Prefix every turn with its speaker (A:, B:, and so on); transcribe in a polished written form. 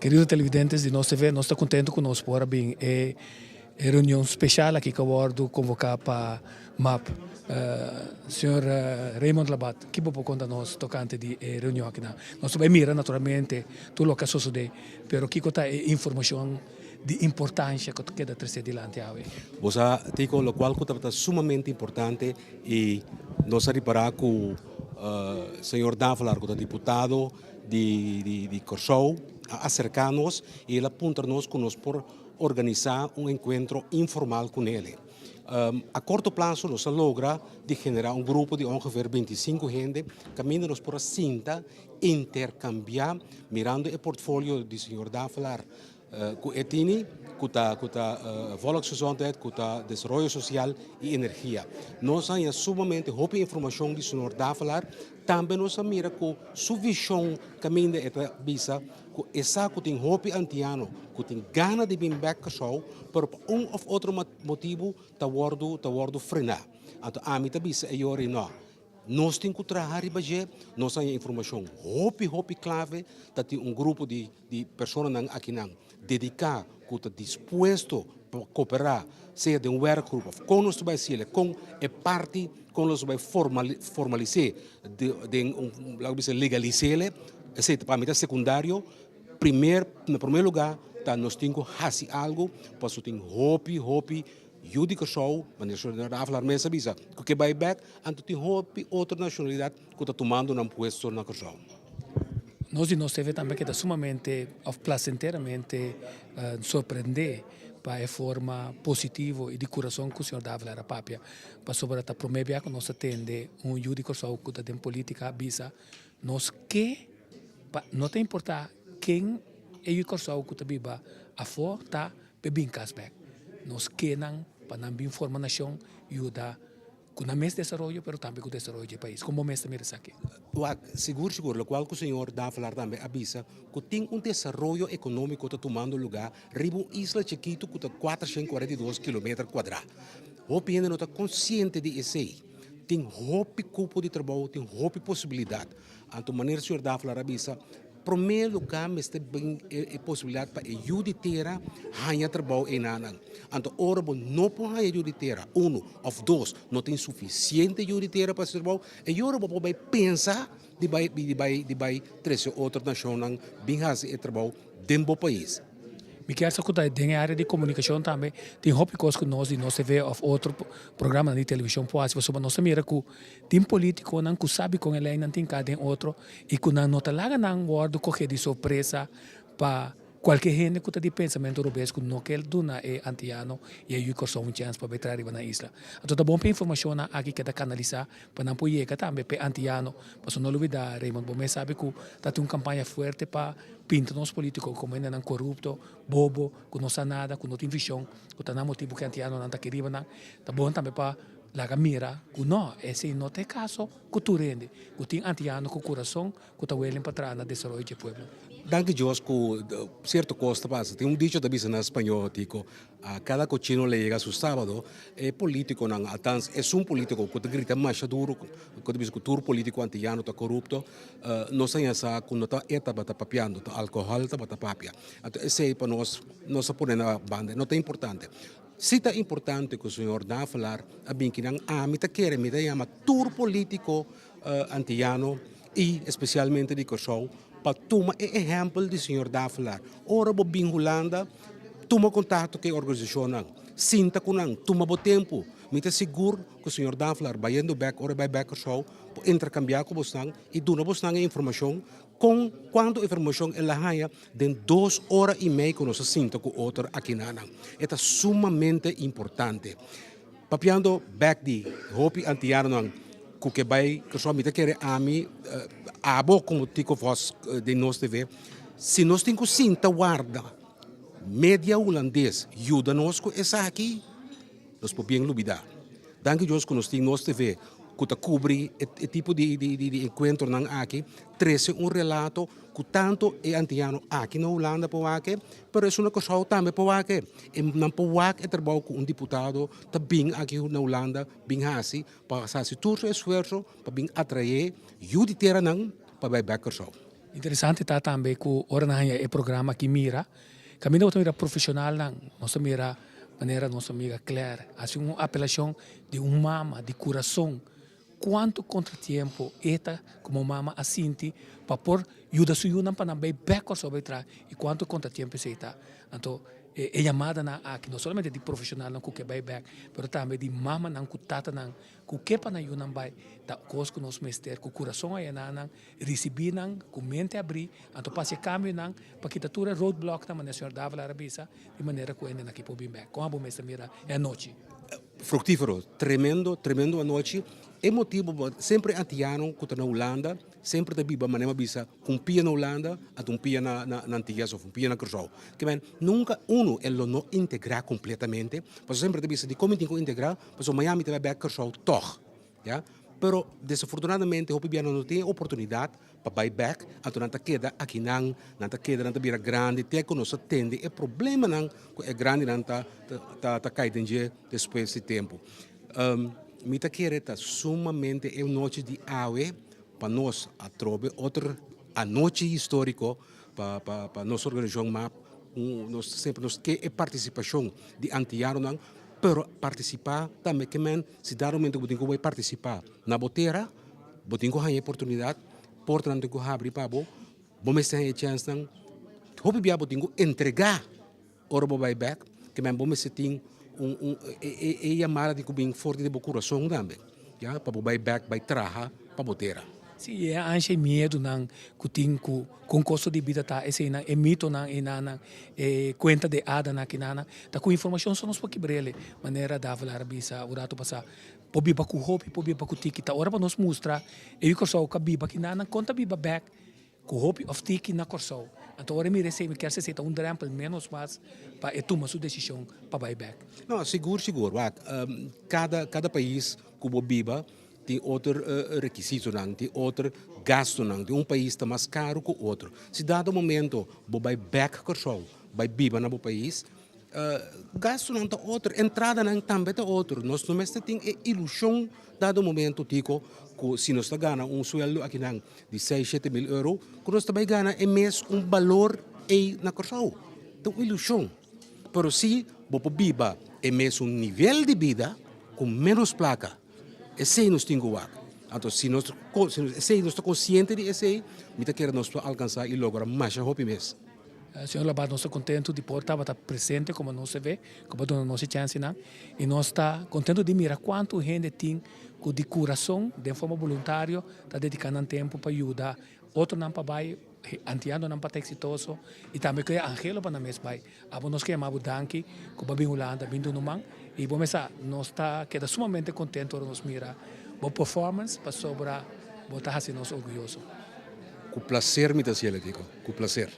A: Kerido televidentes di Nos TV, nos ta contento cu nos por a bin e reunion special aki cu a wordo convoca pa map. Señor Raymond Labat, ki bo por conta nos tocante di e reunion aki nan? Nos ta bay mira naturalmente tur loke a sosode, pero kico ta e informacion di importancia cu ta keda trece dilanti awe?
B: Bo sa, Tico, locual cu tabata sumamente importante y nos a ripara cu señor Davelaar cu ta diputado di Kòrsou a aserká nos i el a puntra nos ku nos por organisá un enkuentro informal ku nele. A korto plaso nos a logra di generá un grupo di ongeveer bintisinko hende kaminda nos por a sinta interkambiá mirando e portfolio di señor Davelaar Ku e tini ku ta ku ta volksgezondheid, ku ta desaroyo sosial i energia. Nos a haña sumamente hopi informashon di señor Davelaar. Tambe nos a mira ku su vishon kaminda e ta bisa ku e sa ku tin hopi antiano ku tin gana di bin bèk Kòrsou, pero pa un òf otro motibu ta wòrdu ta wòrdu frená. Anto ami ta bisa e yori nò. Nos tin ku traha riba dje, nos a haña informashon hopi hopi klave, ta tin un grupo di di personanan akinan dediká ku ta dispuesto pa koperá sea den un werkgroep òf kon nos ta bai hasiel, kon e parti kon nos ta bai formalis'é den un laga bisa legalis'é, esei pa mi ta sekundario. Primer na promé lugá ta nos tin ku hasi algu pasobra tin hopi hopi Yu di Kòrsou, manera señor Davelaar mes a bisa, ku ke bai bèk, anto tin hopi otro nashonalidat ku ta tumando nan puesto na Kòrsou.
A: Nos di Nos TV tambe keda sumamente òf plasenteramente sorprendé pa e forma positivo i di kurason ku señor Davelaar a papia, pasobra ta promé bia ku nos ta tende un yu di Kòrsou ku ta den polítika a bisa nos ke pa no ta importá ken e yu di Kòrsou ku ta biba afó ta P'e bin kas bek. Nos ke nan pa nan bin forma nashon, yuda ku nan mes desaroyo pero tambe ku desaroyo dje pais. Kon bo mes ta mira esaki?
B: Wak, sigur sigur, lokual ku señor Davelaar tambe a bisa, ku tin un desaroyo ekonómiko ta tumando lugá riba un isla chikitu ku ta 442 kilometer kuadrá. Hopi hende no ta konsiente di esei. Tin hopi kupo di trabou, tin hopi posibilidat. Anto manera señor Davelaar a bisa, Promé lugá mester bin e posibilidat pa e yu di tera haña trabou einanan. Anto ora bo no por haña yu di tera, unu òf dos, no tin sufisiente yu di tera pa hasi trabou, e ora bo por bai pensa di bai di bai di bai trese otro nashonnan bin hasi e trabou den bo pais.
A: Mi kier sa ku ta den e área di komunikashon tambe tin hopi kos ku nos di Nos TV òf otro programanan di televishon por hasi pasobra nos ta mira ku Tin politiconan cu sabi con e leynan tin ca den otro y cu nan no ta laga nan wordo coge di sorpresa pa cualkier hende cu ta di pensamento robes cu no kier duna e Antiano y e yu Corsou un chens pa bay traha riba nan isla. Anto ta bon pa e informacionnan aki keda canalisa pa nan por yega tambe pa e Antiano pasobra no lubida Raymond bo mes sabi cu ta tin un campaña fuerte pa pinta nos politico como hendenan corupto, bobo, cu no sa nada, cu no tin vision, cu ta nan motibo cu e Antianonan ta aki riba nan. Ta bon tambe pa. Laga mira ku no, esei no ta e kaso ku tur hende ku tin antiano ku kurason ku ta welen pa traha na desaroyo dje pueblo.
B: Danki Dios ku sierto kos ta pasa. Tin un dicho ta bisa na spañó, Tico, a cada cochino le llega su sábado. E politiconan, althans esun politico ku ta grita masha duro, ku ta bisa ku tur politico antiyano ta corupto, nos a haña sa ku no ta e tabata papiando, ta alcohol tabata papia. Anto esei pa nos, nos a pone na banda, no ta importante. Si ta importante ku señor Davelaar a bin kinan, ami ta kere, mi ta yama tur politico antiyano i especialmente di Kòrsou pa tuma e ehèmpel di señor Davelaar. Ora bo bin Hulanda, tuma kontakto ku e organisashonnan, sinta ku nan, tuma bo tempu. Mi ta sigur ku señor Davelaar bayendo bèk, ora e bai bèk Kòrsou, por interkambiá ku bosnan i duna bosnan e informashon Kon kuantu informashon el a haña den dos ora i mei ku nos a sinta ku otro akinanan? E ta sumamente importante. Papiando bèk di hopi antianonan ku ke bai Kòrsou, mi ta kere ami, abo komo Tico Vos den Nos TV, si nos tin ku sinta warda media hulandes yuda nos ku esaki, Nos por bien lubida. Danki Dios ku nos tin Nos TV ku ta kubri e tipo di enkuentronan aki, trese un relato ku tantu e antiano aki na Hulanda por wak e, pero esun na Kòrsou tambe por wak e. E nan por wak e trabou ku un diputado ta bin aki na Hulanda bin hasi pa hasi tur su esfuerso pa bin atraé yu di teranan pa bai bèk Kòrsou.
A: Interesante ta tambe ku ora nan haña e programa aki mira, kaminda bo ta mira profeshonalnan, nos ta mira manera nos amiga Claire hasi un apelashon di un mama di kurason, kuantu kontratiempo e ta komo mama a sinti pa por yuda su yunan pa nan bai bèk Kòrsou bai traha i kuantu kontratiempo esei ta. Anto e yamadanan aki no solamente di profeshonalnan ku ke bai bèk, pero tambe di mamanan ku tatanan ku ke pa nan yunan bai, ta kos ku nos mester ku kurason a yena nan, risibí nan ku mente abrí, anto pa hasi e kambionan pa kita tur e roadblocknan manera señor Davelaar a bisa, di manera ku hendenan aki por bin bèk. Kon abo mester mira e anochi?
B: Fructífero, tremendo, tremendo anochi. E motibo bo semper e antiano ku ta na Hulanda semper ta biba manera mi a bisa ku un pia na Hulanda anto un pia na na Antillas of un pia na Curaçao. Ke men nunka uno e lo no integrá kompletamente pasobra semper ta bisa dikon mi tin ku integrá pasobra mañana mi ta bai bèk Curaçao tòg. Ya, pero desafortunadamente hopi bia nan no tin e oportunidad pa bai bek, anto nan ta keda akinan, nan ta keda, nan ta bira grandi te ku nos a tende e problemanan ku e grandinan ta ta ta kai den dje despues di tempu. Mi ta kere ta sumamente e nochi di awe pa nos atrobe otro anochi historico pa pa pa nos organisacion map, nos semper nos ke e participacion di antianonan, pero participa tambe ke men Si dado momento ku bo tin ku bai partisipá na bo tera, bo tin ku haña e oportunidat, portanan tin ku habri pa bo, bo mester haña e chènsnan. Hopi bia bo tin ku entregá ora bo bai bèk, ke men bo mester tin un un e e yamada tin ku bin for di bo kurason tambe, ya, pa bo bai bèk bai traha pa bo tera.
A: Sí, e ansha i miedunan ku tin ku kon kosto di bida ta eseinan, e mitonan einanan, e kuenta de adanan akinanan, ta ku informashon so nos por kibr'el, manera Davelaar a bisa un ratu pasá. Por biba ku hopi, por biba ku tiki. Ta ora pa nos mustra e yu Kòrsou ku a biba akinanan kon ta biba bèk ku hopi òf tiki na Kòrsou. Anto ora e mira esei, mi kier sa esei ta un drèmpel ménos mas pa e tuma su desishon pa bai bèk.
B: No, sigur, sigur. Wak, kada, kada pais ku bo biba Tin otro rekisitonan, tin otro gastunan. Tin un pais ta mas karu ku otro. Si dado momento bo bai bèk Kòrsou, bai biba na bo pais, gastunan ta otro, entradanan tambe ta otro. Nos no mester tin e ilushon dado momento tiko ku si nos ta gana un sueldo akinan di seis, shete mil euro, ku nos ta bai gana e mes un balor ei na Kòrsou. Ta un ilushon. Pero si bo por biba e mesun nivel di bida ku ménos plaka. Esei nos tin ku wak. Anto si nos esei nos ta konsiente di esei, mi ta kere nos por alkansá i logra masha hopi mes.
A: Señor Labat, nos ta kontentu di por tabata presente komo nos TV, ku bo a duna nos e chansenan. I nos ta kontentu di mira kuantu hende tin ku di kurason, den forma boluntario, ta dediká nan tempu pa yuda otronan pa bai, antianonan pa ta eksitoso i tambe ku e anhelo pa nan mes bai. Abo nos ke yama bo danki ku bo a bin Hulanda bin duna un man i bo mesa nos ta keda sumamente kontentu ora nos mira bo performance pasobra bo ta hasi nos orguyoso.
B: Ku plaser mi ta hasiel, Tico, ku plaser.